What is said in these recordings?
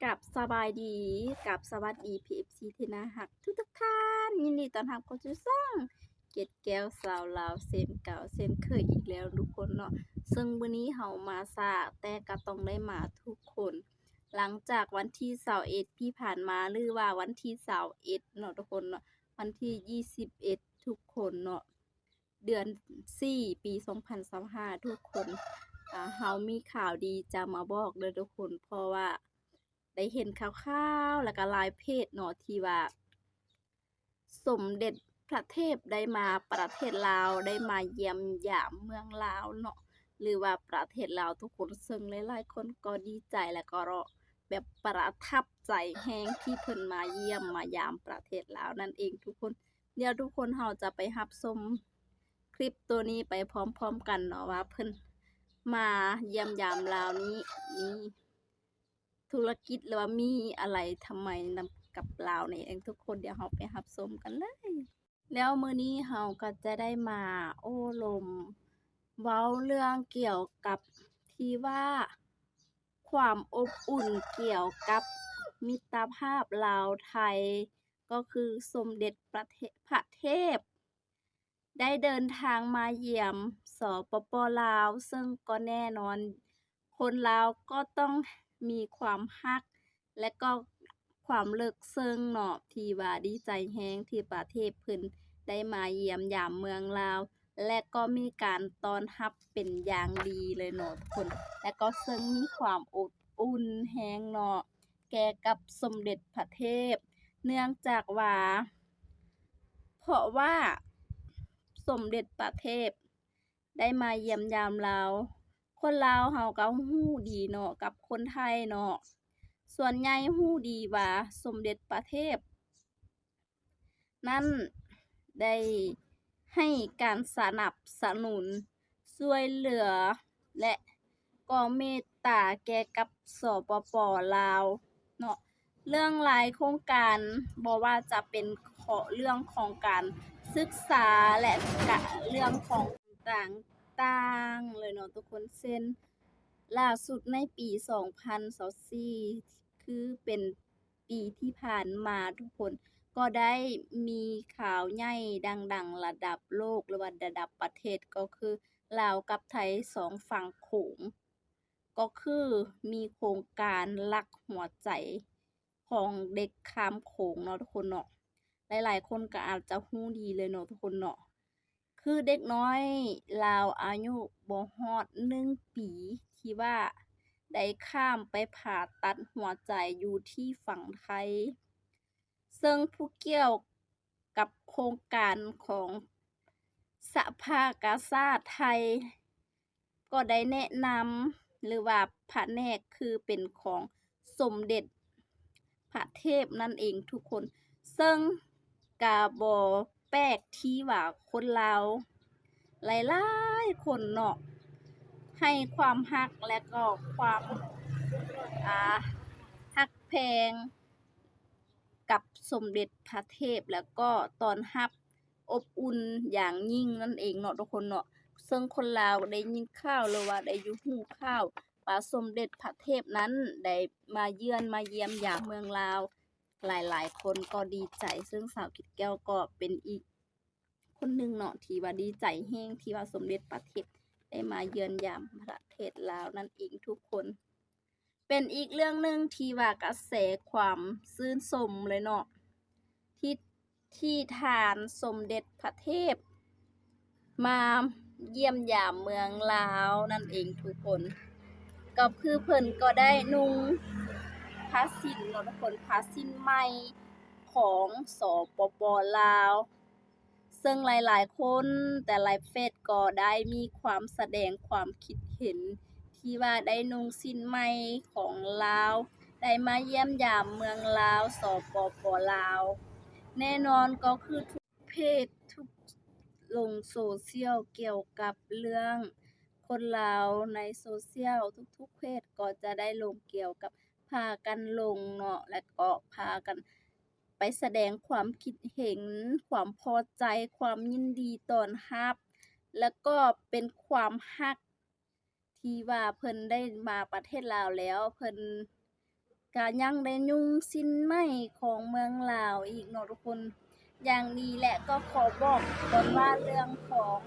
ກັບສະບາຍດີ ກັບສະຫວັດດີ ພີເອັຟຊີ ທີ່ໜ້າຮັກທຸກໆທ່ານ ຍິນດີຕ້ອນຮັບເຂົ້າສູ່ຊ່ອງເກດແກ້ວຊາວລາວ ເຊັ່ນເກົ່າເຊັ່ນເຄີຍອີກແລ້ວທຸກຄົນເນາະ. ເຊິ່ງມື້ນີ້ເຮົາມາຊ້າ ແຕ່ກໍຕ້ອງໄດ້ມາທຸກຄົນ ຫຼັງຈາກວັນທີຊາວເອັດທີ່ຜ່ານມາ ຫຼືວ່າວັນທີຊາວເອັດເນາະທຸກຄົນເນາະ ວັນທີຊາວເອັດທຸກຄົນເນາະ ເດືອນສີ່ ປີສອງພັນຊາວຫ້າທຸກຄົນ ອາ ເຮົາມີຂ່າວດີຈະມາບອກເດີທຸກຄົນ ເພາະວ່າໄດ້ເຫັນຂ່າວໆ ແລ້ວກໍຫຼາຍເພຈເນາະ ທີ່ວ່າສົມເດັດພະເທບໄດ້ມາປະເທດລາວ ໄດ້ມາຢ້ຽມຢາມເມືອງລາວເນາະ ຫຼືວ່າປະເທດລາວທຸກຄົນ ເຊິ່ງຫຼາຍໆຄົນກໍດີໃຈ ແລ້ວກໍແບບປະທັບໃຈແຮງທີ່ເພິ່ນມາຢ້ຽມມາຢາມປະເທດລາວນັ້ນເອງທຸກຄົນ. ດຽວທຸກຄົນເຮົາຈະໄປຮັບຊົມຄລິບໂຕນີ້ໄປພ້ອມໆກັນເນາະ ວ່າເພິ່ນມາຢ້ຽມຢາມລາວນີ້ ມີທຸລະກິດ ຫຼືວ່າມີອະໄລທຳໄມນຳກັບລາວນີ້ເອງທຸກຄົນ. ດຽວເຮົາໄປຮັບຊົມກັນເລີຍ. ແລ້ວມື້ນີ້ເຮົາກໍຈະໄດ້ມາໂອ້ລົມ ເວົ້າເລື່ອງກ່ຽວກັບທີ່ວ່າ ຄວາມອົບອຸ່ນກ່ຽວກັບມິດຕະພາບລາວໄທ ກໍຄືສົມເດັດປະເທ ພະເທບ ໄດ້ເດີນທາງມາຢ້ຽມ ສປປ ລາວ ເຊິ່ງກໍແນ່ນອນ ຄົນລາວກໍຕ້ອງມີຄວາມຮັກ ແລະກໍຄວາມເລິກເຊິ່ງເນາະ ທີ່ວ່າດີໃຈແຮງທີ່ປະເທດເພິ່ນໄດ້ມາຢ້ຽມຢາມເມືອງລາວ ແລະກໍມີການຕ້ອນຮັບເປັນຢ່າງດີເລີຍເນາະທຸກຄົນ ແລະກໍເຊິ່ງມີຄວາມອົບອຸ່ນແຮງເນາະ ແກ່ກັບສົມເດັດພະເທບ ເນື່ອງຈາກວ່າ ເພາະວ່າສົມເດັດພະເທບໄດ້ມາຢ້ຽມຢາມລາວ ຄົນລາວເຮົາກໍຮູ້ດີເນາະ ກັບຄົນໄທເນາະ ສ່ວນໃຫຍ່ຮູ້ດີວ່າສົມເດັດພະເທບ ນັ້ນໄດ້ໃຫ້ການສະໜັບສະໜູນຊ່ວຍເຫຼືອ ແລະກໍເມດຕາແກ່ກັບ ສປປ ລາວເນາະ ເລື່ອງຫຼາຍໂຄງການ ບໍ່ວ່າຈະເປັນເຂາະເລື່ອງຂອງການສຶກສາ ແລະກະເລື່ອງຂອງຕ່າງໆເລີຍເນາະທຸກຄົນ ເຊັ່ນ ລ່າສຸດໃນປີສອງພັນຊາວສີ່ ຄືເປັນ ປີທີ່ຜ່ານມາທຸກຄົນ ກໍໄດ້ມີຂ່າວໃຫຍ່ດັງໆລະດັບໂລກ ຫຼືວ່າລະດັບປະເທດ ກໍຄືລາວກັບໄທສອງຝັ່ງໂຂງ ກໍຄືມີໂຄງການລັກຫົວໃຈຂອງເດັກຂ້າມໂຂງເນາະທຸກຄົນເນາະ ຫຼາຍໆຄົນກໍອາດຈະຮູ້ດີເລີຍເນາະທຸກຄົນເນາະ. ຄືເດັກນ້ອຍລາວອາຍຸບໍ່ຮອດໜຶ່ງປີ ທີ່ວ່າໄດ້ຂ້າມໄປຜ່າຕັດຫົວໃຈຢູ່ທີ່ຝັ່ງໄທ ເຊິ່ງຜູ້ກ່ຽວກັບໂຄງການຂອງສະພາກາຊາດໄທ ກໍໄດ້ແນະນຳ ຫຼືວ່າພະແນກຄືເປັນຂອງສົມເດັດພະເທບນັ້ນເອງທຸກຄົນ ເຊິ່ງກະບໍ່ແປກທີ່ວ່າຄົນລາວຫຼາຍໆຄົນເນາະ ໃຫ້ຄວາມຮັກ ແລະກໍຄວາມ ອ່າ ຮັກແພງ ກັບສົມເດັດພະເທບ ແລ້ວກໍຕ້ອນຮັບອົບອຸ່ນຢ່າງຍິ່ງນັ້ນເອງເນາະທຸກຄົນເນາະ ເຊິ່ງຄົນລາວໄດ້ຍິນຂ່າວ ຫຼືວ່າໄດ້ຢູ່ຮູ້ຂ່າວວ່າສົມເດັດພະເທບນັ້ນໄດ້ມາເຢືອນມາຢ້ຽມຢາມເມືອງລາວ ຫຼາຍໆຄົນກໍດີໃຈ ເຊິ່ງສາວເກດແກ້ວກໍເປັນອີກຄົນໜຶ່ງເນາະ ທີ່ວ່າດີໃຈແຮງທີ່ວ່າສົມເດັດພະເທບໄດ້ມາເຢືອນຢາມປະເທດລາວນັ້ນເອງທຸກຄົນ. ເປັນອີກເລື່ອງໜຶ່ງທີ່ວ່າກະແສຄວາມຊື່ນຊົມເລີຍເນາະ ທີ່ ທີ່ທ່ານສົມເດັດພະເທບມາຢ້ຽມຢາມເມືອງລາວນັ້ນເອງທຸກຄົນ ກໍຄືເພິ່ນກໍໄດ້ນຸ່ງຜ້າສິ້ນເນາະທຸກຄົນ ຜ້າສິ້ນໃໝ່ຂອງ ສປປ ລາວ ເຊິ່ງຫຼາຍໆຄົນ ແຕ່ລະເຟສກໍໄດ້ມີຄວາມສະແດງຄວາມຄິດເຫັນ ທີ່ວ່າໄດ້ນຸ່ງສິ້ນໃໝ່ຂອງລາວ ໄດ້ມາຢ້ຽມຢາມເມືອງລາວ ສປປ ລາວ ແນ່ນອນກໍຄືທຸກເພຈ ທຸກລົງໂຊຊຽວກ່ຽວກັບເລື່ອງຄົນລາວໃນໂຊຊຽວ ທຸກໆເພຈກໍຈະໄດ້ລົງກ່ຽວກັບ ພາກັນລົງເນາະ ແລະກໍພາກັນ ໄປສະແດງຄວາມຄິດເຫັນ ຄວາມພໍໃຈ ຄວາມຍິນດີຕ້ອນຮັບ ແລະກໍເປັນຄວາມຮັກທີ່ວ່າເພິ່ນໄດ້ມາປະເທດລາວແລ້ວ ເພິ່ນ ຈະຍັງໄດ້ນຸ່ງສິ້ນໄໝຂອງເມືອງລາວອີກເນາະທຸກຄົນ ຢ່າງດີ ແລະ ກໍຂໍບອກກ່ອນວ່າເລື່ອງຂອງ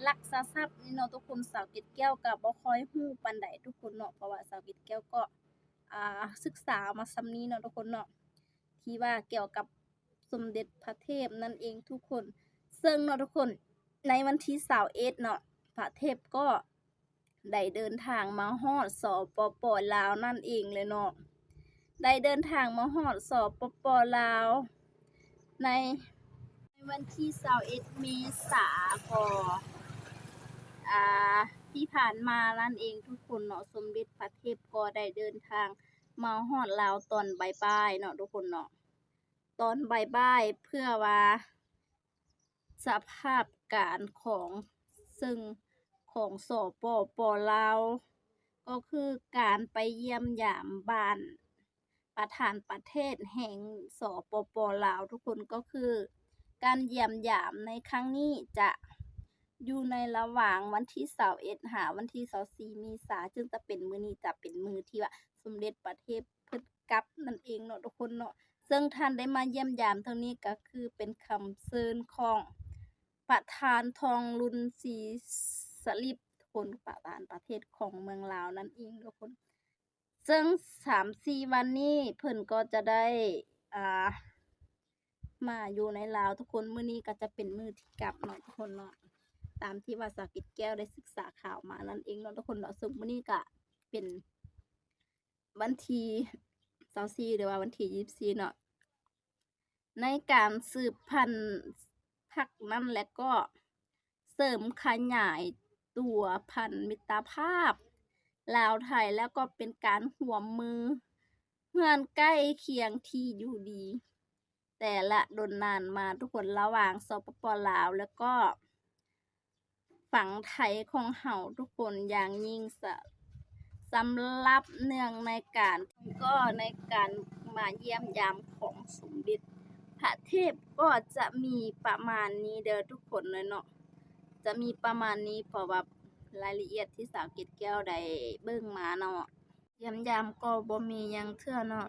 ລັກສະຊັບນີ້ເນາະທຸກຄົນ ສາວເກດແກ້ວກໍບໍ່ຄ່ອຍຮູ້ປານໃດທຸກຄົນເນາະ ເພາະວ່າສາວເກດແກ້ວກໍ ອ່າ ສຶກສາມາສ່ຳນີ້ເນາະທຸກຄົນເນາະ ທີ່ວ່າກ່ຽວກັບສົມເດັດພະເທບນັ້ນເອງທຸກຄົນ ເຊິ່ງເນາະທຸກຄົນ ໃນວັນທີຊາວເອັດເນາະ ພະເທບກໍ ໄດ້ເດີນທາງມາຮອດ ສປປ ລາວ ນັ້ນເອງເລີຍເນາະ ໄດ້ເດີນທາງມາຮອດ ສປປ ລາວ ໃນ ໃນວັນທີຊາວເອັດ ເມສາ ກໍ ອ່າ ທີ່ຜ່ານມານັ້ນເອງທຸກຄົນເນາະ ສົມເດັດພະເທບກໍໄດ້ເດີນທາງມາຮອດລາວຕອນບ່າຍໆເນາະທຸກຄົນເນາະ ຕອນບ່າຍໆ ເພື່ອວ່າ ສະພາບການຂອງ ເຊິ່ງຂອງ ສປປ ລາວ ກໍຄືການໄປຢ້ຽມຢາມບ້ານປະທານປະເທດແຫ່ງ ສປປ ລາວ ທຸກຄົນ ກໍຄືການຢ້ຽມຢາມໃນຄັ້ງນີ້ຈະຢູ່ໃນລະຫວ່າງວັນທີຊາວເອັດ ຫາວັນທີຊາວສີ່ ເມສາ ເຊິ່ງຈະເປັນມື້ນີ້ ຈະເປັນມື້ທີ່ວ່າສົມເດັດພະເທບ ເພິ່ນກັບນັ້ນເອງເນາະທຸກຄົນເນາະ ເຊິ່ງທ່ານໄດ້ມາຢ້ຽມຢາມເທື່ອນີ້ກໍຄືເປັນຄຳເຊີນຂອງປະທານທອງລຸນ ສີສະລິດ ຄົນປະທານປະເທດຂອງເມືອງລາວນັ້ນເອງທຸກຄົນ ເຊິ່ງສາມສີ່ວັນນີ້ເພິ່ນກໍຈະໄດ້ ອ່າ ມາຢູ່ໃນລາວທຸກຄົນ ມື້ນີ້ກໍຈະເປັນມື້ທີ່ກັບເນາະທຸກຄົນເນາະ ຕາມທີ່ວ່າສາວເກດແກ້ວໄດ້ສຶກສາຂ່າວມານັ້ນເອງເນາະທຸກຄົນເນາະ ເຊິ່ງມື້ນີ້ກໍເປັນ ວັນທີຊາວສີ່ ຫຼືວ່າວັນທີຊາວສີ່ເນາະ ໃນການສືບພັນພັກນັ້ນ ແລະ ກໍເສີມຂະຫຍາຍຕົວພັນມິດຕະພາບລາວໄທ ແລ້ວກໍເປັນການຮ່ວມມືເຮືອນໃກ້ຄຽງທີ່ຢູ່ດີ ແຕ່ລະດົນນານມາທຸກຄົນ ລະຫວ່າງ ສປປ ລາວ ແລ້ວກໍຝັ່ງໄທຂອງເຮົາທຸກຄົນ ຢ່າງຍິ່ງສະ ສຳລັບເນື່ອງໃນການ ກໍໃນການມາຢ້ຽມຢາມຂອງສົມເດັດພະເທບ ກໍຈະມີປະມານນີ້ເດີທຸກຄົນເລີຍເນາະ ຈະມີປະມານນີ້ ເພາະວ່າລາຍລະອຽດທີ່ສາວເກດແກ້ວໄດ້ເບິ່ງມາເນາະ ຢ້ຽມຢາມກໍບໍ່ມີຫຍັງເທື່ອເນາະ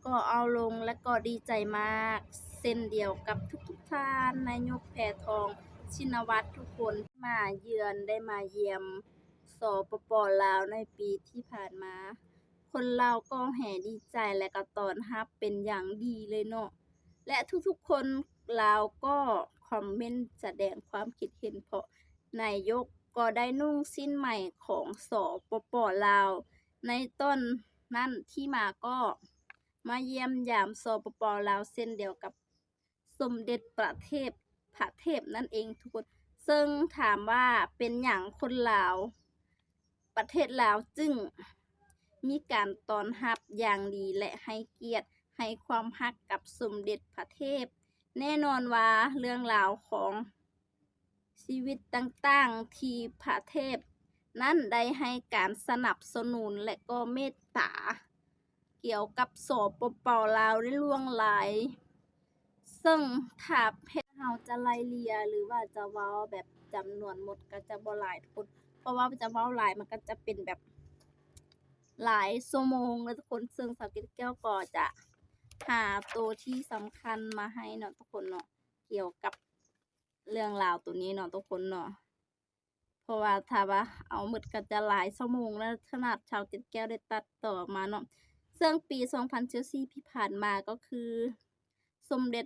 ກໍເອົາລົງ ແລະ ກໍດີໃຈມາກ ເຊັ່ນດຽວກັບທຸກໆທ່ານ ນາຍົກແພທອງ ຊິນະວັດ ທຸກຄົນ ມາເຢືອນ ໄດ້ມາຢ້ຽມ ສປປ ລາວ ໃນປີທີ່ຜ່ານມາ ຄົນລາວກໍແຫ່ດີໃຈ ແລະ ກໍຕ້ອນຮັບເປັນຢ່າງດີເລີຍເນາະ ແລະ ທຸກໆຄົນລາວກໍຄອມເມັນສະແດງຄວາມຄິດເຫັນ ເພາະນາຍົກກໍໄດ້ນຸ່ງສິ້ນໄໝຂອງ ສປປ ລາວ ໃນຕອນນັ້ນທີ່ມາກໍມາຢ້ຽມຢາມ ສປປ ລາວ ເຊັ່ນດຽວກັບສົມເດັດປະເທບ ພະເທບນັ້ນເອງທຸກຄົນ ເຊິ່ງຖາມວ່າເປັນຫຍັງຄົນລາວ ປະເທດລາວຈຶ່ງມີການຕ້ອນຮັບຢ່າງດີ ແລະ ໃຫ້ກຽດ ໃຫ້ຄວາມຮັກກັບສົມເດັດພະເທບ ແນ່ນອນວ່າເລື່ອງລາວຂອງ ຊີວິດຕ່າງໆ ທີ່ພະເທບນັ້ນໄດ້ໃຫ້ການສະໜັບສະໜູນ ແລະ ກໍເມດຕາກ່ຽວກັບ ສປປ ລາວ ໄດ້ຫຼວງຫຼາຍ ເຊິ່ງຖ້າແພ ເຮົາຈະໄລ່ເລ່ຍ ຫຼືວ່າຈະເວົ້າແບບຈຳນວນໝົດກໍຈະບໍ່ຫຼາຍທຸກຄົນ ເພາະວ່າຈະເວົ້າຫຼາຍມັນກໍຈະເປັນແບບຫຼາຍຊົ່ວໂມງເລີຍທຸກຄົນ ເຊິ່ງສາວເກດແກ້ວກໍຈະຫາໂຕທີ່ສຳຄັນມາໃຫ້ເນາະທຸກຄົນເນາະ ກ່ຽວກັບ ເລື່ອງລາວໂຕນີ້ເນາະທຸກຄົນເນາະ ເພາະວ່າຖ້າວ່າເອົາໝົດກໍຈະຫຼາຍຊົ່ວໂມງແລ້ວ ຂະໜາດສາວເກດແກ້ວໄດ້ຕັດຕໍ່ມາເນາະ ເຊິ່ງປີສອງພັນຊາວສີ່ທີ່ຜ່ານມາກໍຄື ສົມເດັດ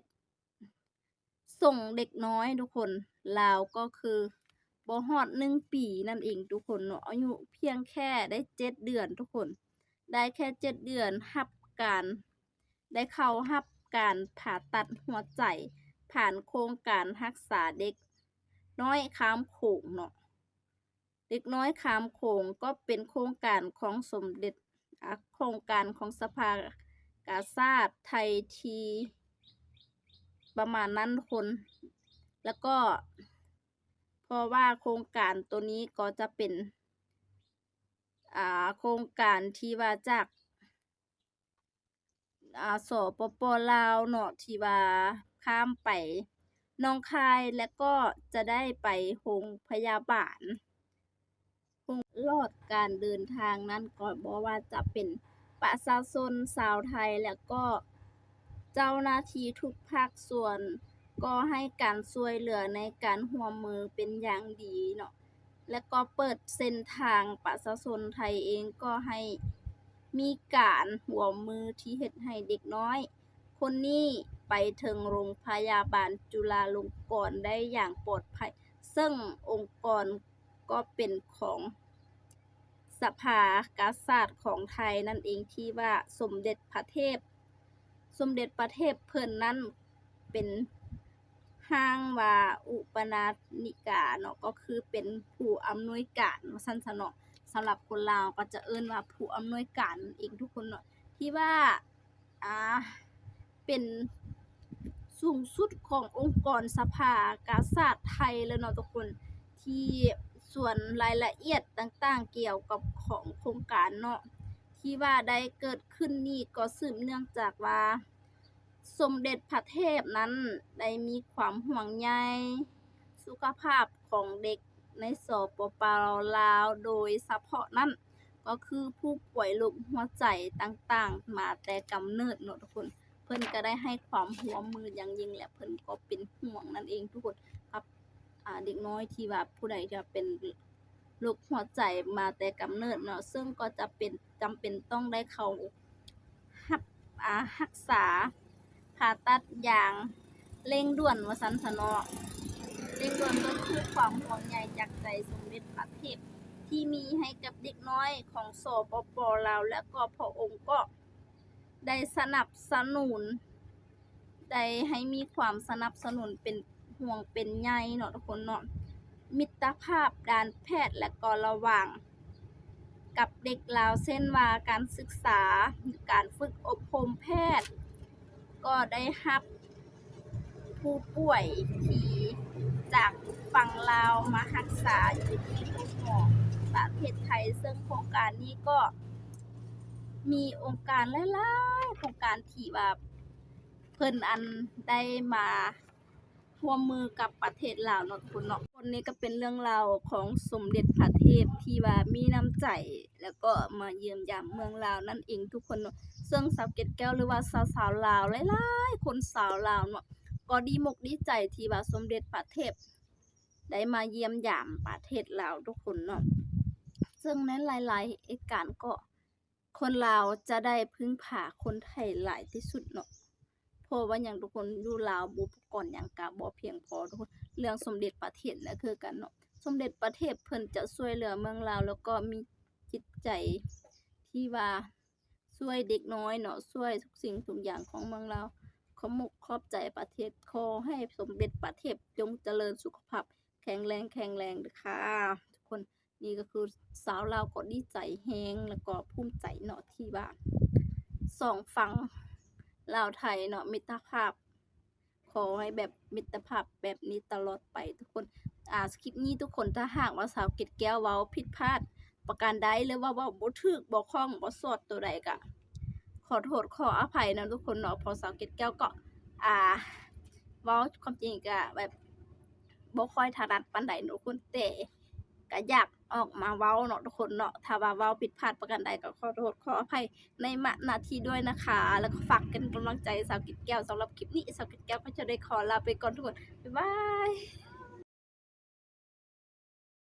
ສົ່ງເດັກນ້ອຍທຸກຄົນ ລາວກໍຄືບໍ່ຮອດໜຶ່ງປີນັ້ນເອງທຸກຄົນເນາະ ອາຍຸພຽງແຄ່ໄດ້ເຈັດເດືອນທຸກຄົນ ໄດ້ແຄ່ເຈັດເດືອນ ຮັບການ ໄດ້ເຂົ້າຮັບການຜ່າຕັດຫົວໃຈ ຜ່ານໂຄງການຮັກສາເດັກນ້ອຍຂ້າມໂຂງເນາະ ເດັກນ້ອຍຂ້າມໂຂງ ກໍເປັນໂຄງການຂອງສົມເດັດ ອາ ໂຄງການຂອງສະພາກາຊາດໄທທີ່ປະມານນັ້ນຄົນ ແລ້ວກໍ ເພາະວ່າໂຄງການໂຕນີ້ກໍຈະເປັນ ອາ ໂຄງການທີ່ວ່າຈາກ ອາ ສປປ ລາວເນາະ ທີ່ວ່າຂ້າມໄປໜອງຄາຍ ແລະ ກໍຈະໄດ້ໄປໂຮງພະຍາບານ ໂຮງ ຕະຫຼອດການເດີນທາງນັ້ນ ກໍບໍ່ວ່າຈະເປັນ ປະຊາຊົນຊາວໄທ ແລະກໍເຈົ້າໜ້າທີ່ທຸກພາກສ່ວນ ກໍໃຫ້ການຊ່ວຍເຫຼືອໃນການຮ່ວມມືເປັນຢ່າງດີເນາະ ແລະກໍເປີດເສັ້ນທາງ. ປະຊາຊົນໄທເອງກໍໃຫ້ມີການຮ່ວມມືທີ່ເຮັດໃຫ້ເດັກນ້ອຍຄົນນີ້ໄປເຖິງໂຮງພະຍາບານຈຸລາລົງກອນໄດ້ຢ່າງປອດໄພ, ເຊິ່ງອົງກອນ ກໍເປັນຂອງສະພາກາຊາດຂອງໄທນັ້ນເອງ ທີ່ວ່າສົມເດັດພະເທບ ສົມເດັດພະເທບເພິ່ນນັ້ນເປັນຮ່າງວ່າອຸປະນາທິກາເນາະ ກໍຄືເປັນຜູ້ອຳນວຍການວ່າຊັ້ນຊະເນາະ. ສຳລັບຄົນລາວກໍຈະເອີ້ນວ່າຜູ້ອຳນວຍການນັ້ນເອງທຸກຄົນເນາະ ທີ່ວ່າ ອ່າ ເປັນສູງສຸດຂອງອົງກອນສະພາກາຊາດໄທແລ້ວເນາະທຸກຄົນ ທີ່ສ່ວນລາຍລະອຽດຕ່າງໆກ່ຽວກັບຂອງໂຄງການເນາະ ທີ່ວ່າໄດ້ເກີດຂຶ້ນນີ້ ກໍສືບເນື່ອງຈາກວ່າສົມເດັດພະເທບນັ້ນໄດ້ມີຄວາມຫ່ວງໃຍສຸຂະພາບຂອງເດັກ ໃນ ສປປ ລາວ ໂດຍສະເພາະນັ້ນ ກໍຄືຜູ້ປ່ວຍໂລກຫົວໃຈຕ່າງໆ ມາແຕ່ກຳເນີດເນາະທຸກຄົນ ເພິ່ນກໍໄດ້ໃຫ້ຄວາມຮ່ວມມືຢ່າງຍິ່ງ ແລະເພິ່ນກໍເປັນຫ່ວງນັ້ນເອງທຸກຄົນ ກັບ ອາ ເດັກນ້ອຍທີ່ວ່າຜູ້ໃດທີ່ວ່າເປັນໂລກຫົວໃຈມາແຕ່ກຳເນີດເນາະ ເຊິ່ງກໍຈະເປັນ ຈຳເປັນຕ້ອງໄດ້ເຂົ້າ ຮັບ ອາ ຮັກສາຜ່າຕັດຢ່າງເລັ່ງດ່ວນວ່າຊັ້ນຊະເນາະ ເລັ່ງດ່ວນ ກໍຄືຄວາມຫ່ວງໃຍຈາກໃຈສົມເດັດພະເທບທີ່ມີໃຫ້ກັບເດັກນ້ອຍຂອງ ສປປ ລາວ ແລະກໍພະອົງກໍໄດ້ສະໜັບສະໜູນ ໄດ້ໃຫ້ມີຄວາມສະໜັບສະໜູນເປັນຫ່ວງເປັນໃຍເນາະທຸກຄົນເນາະ ມິດຕະພາບດ້ານແພດ ແລະກໍລະຫວ່າງ ກັບເດັກລາວ ເຊັ່ນວ່າການສຶກສາ, ການຝຶກອົບຮົມແພດ, ກໍໄດ້ຮັບຜູ້ປ່ວຍທີ່ຈາກຝັ່ງລາວມາຮັກສາຢູ່ທີ່ໂຮງໝໍປະເທດໄທ, ເຊິ່ງໂຄງການນີ້ກໍມີອົງການຫຼາຍໆ ໂຄງການທີ່ວ່າເພິ່ນອັນໄດ້ມາ ຮ່ວມມືກັບປະເທດລາວເນາະທຸກຄົນເນາະ. ຄົນນີ້ກໍເປັນເລື່ອງລາວຂອງສົມເດັດພະເທບທີ່ວ່າມີນ້ຳໃຈ ແລ້ວກໍມາຢ້ຽມຢາມເມືອງລາວນັ້ນເອງທຸກຄົນເນາະ. ເຊິ່ງສາວເກດແກ້ວ ຫຼືວ່າຊາວ ຊາວລາວຫຼາຍໆຄົນ ຊາວລາວເນາະ ກໍດີມົກດີໃຈທີ່ວ່າສົມເດັດພະເທບໄດ້ມາຢ້ຽມຢາມປະເທດລາວທຸກຄົນເນາະ. ເຊິ່ງໃນຫຼາຍໆເຫດການກໍ ຄົນລາວຈະໄດ້ເພິ່ງພາຄົນໄທຫຼາຍທີ່ສຸດເນາະ. ເພາະວ່າຫຍັງທຸກຄົນ ຢູ່ລາວບຸບປະກອນຫຍັງກະບໍ່ພຽງພໍທຸກຄົນ. ເລື່ອງສົມເດັດພະເທບນະຄືກັນເນາະ. ສົມເດັດພະເທບເພິ່ນຈະຊ່ວຍເຫຼືອເມືອງລາວ ແລ້ວກໍມີຈິດໃຈທີ່ວ່າຊ່ວຍເດັກນ້ອຍເນາະ, ຊ່ວຍທຸກສິ່ງທຸກຢ່າງຂອງເມືອງລາວ. ຂອບມຸກຂອບໃຈພະເທບ. ຂໍໃຫ້ສົມເດັດພະເທບຈົ່ງຈະເລີນສຸຂະພາບ ແຂງແຮງ ແຂງແຮງເດີຄ່ະທຸກຄົນ. ນີ້ກໍຄືຊາວລາວກໍດີໃຈແຮງ ແລ້ວກໍພູມໃຈເນາະ ທີ່ວ່າສອງຝັ່ງລາວໄທເນາະ ມິດຕະພາບ ຂໍໃຫ້ແບບມິດຕະພາບແບບນີ້ຕະຫຼອດໄປທຸກຄົນ. ອາ ຄລິບນີ້ທຸກຄົນ ຖ້າຫາກວ່າສາວເກດແກ້ວເວົ້າຜິດພາດປະການໃດ ຫຼືວ່າເວົ້າບໍ່ຖືກ ບໍ່ຄ່ອງ ບໍ່ສອດໂຕໃດ ກະຂໍໂທດຂໍອະໄພນຳທຸກຄົນເນາະ. ເພາະສາວເກດແກ້ວກໍ ອາ ເວົ້າຄວາມຈິງກະແບບ ບໍ່ຄ່ອຍຖະໜັດປານໃດເນາະທຸກຄົນ ແຕ່ກະຢາກອອກມາເວົ້າເນາະທຸກຄົນເນາະ. ຖ້າວ່າເວົ້າຜິດພາດປະການໃດກໍຂໍໂທດຂໍອະໄພໃນມະນະທີ່ດ້ວຍນະຄະ. ແລ້ວກໍຝາກເປັນກຳລັງໃຈໃຫ້ສາວເກດແກ້ວ. ສຳລັບຄລິບນີ້ ສາວເກດແກ້ວກໍຈະໄດ້ຂໍລາໄປກ່ອນທຸກຄົນ. ບາຍບາຍ.